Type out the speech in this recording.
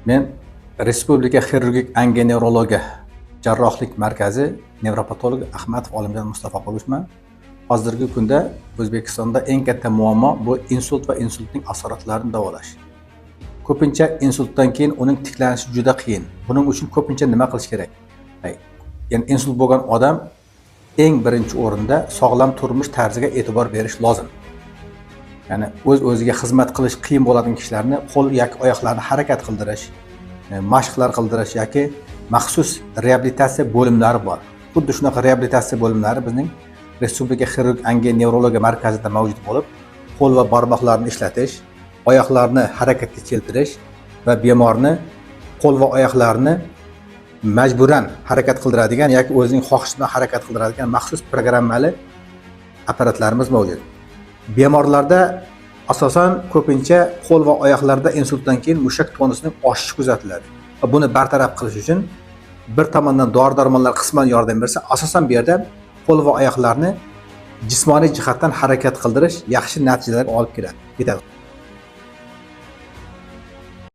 Men Respublika xirurgik angionevrologiya jarrohlik markazi nevropatologi Ahmatov Olimjon Mustafaqulushman. Hozirgi kunda O'zbekistonda eng katta muammo bu insult va insultning asoratlarini davolash. Ko'pincha insultdan keyin uning tiklanishi juda qiyin. Buning uchun ko'pincha nima qilish kerak? Ya'ni insult bo'lgan odam eng birinchi o'rinda sog'lom turmush tarziga e'tibor berish lozim. Ya'ni o'z o'ziga xizmat qilish qiyin bo'ladigan kishilarni qo'l yoki oyoqlarini harakat qildirish, mashqlar qildirish yoki maxsus reabilitatsiya bo'limlari bor. Xuddi shunaqa reabilitatsiya bo'limlari bizning Respublika xirurg angionevrologiya markazida mavjud bo'lib, qo'l va barmoqlarni ishlatish, oyoqlarni harakatga keltirish va bemorni qo'l va oyoqlarini majburan harakat qildiradigan yoki o'zining xohishi bilan harakat qildiradigan maxsus programmali apparatlarimiz mavjud. Bemorlarda asosan ko'pincha qo'l va oyoqlarda insultdan keyin mushak tonusining oshishi kuzatiladi. Va buni bartaraf qilish uchun bir tomondan dori darmonlar qisman yordam bersa, asosan bu yerda qo'l va oyoqlarni jismoniy jihatdan harakat qildirish yaxshi natijalarga olib keladi. Yetadi.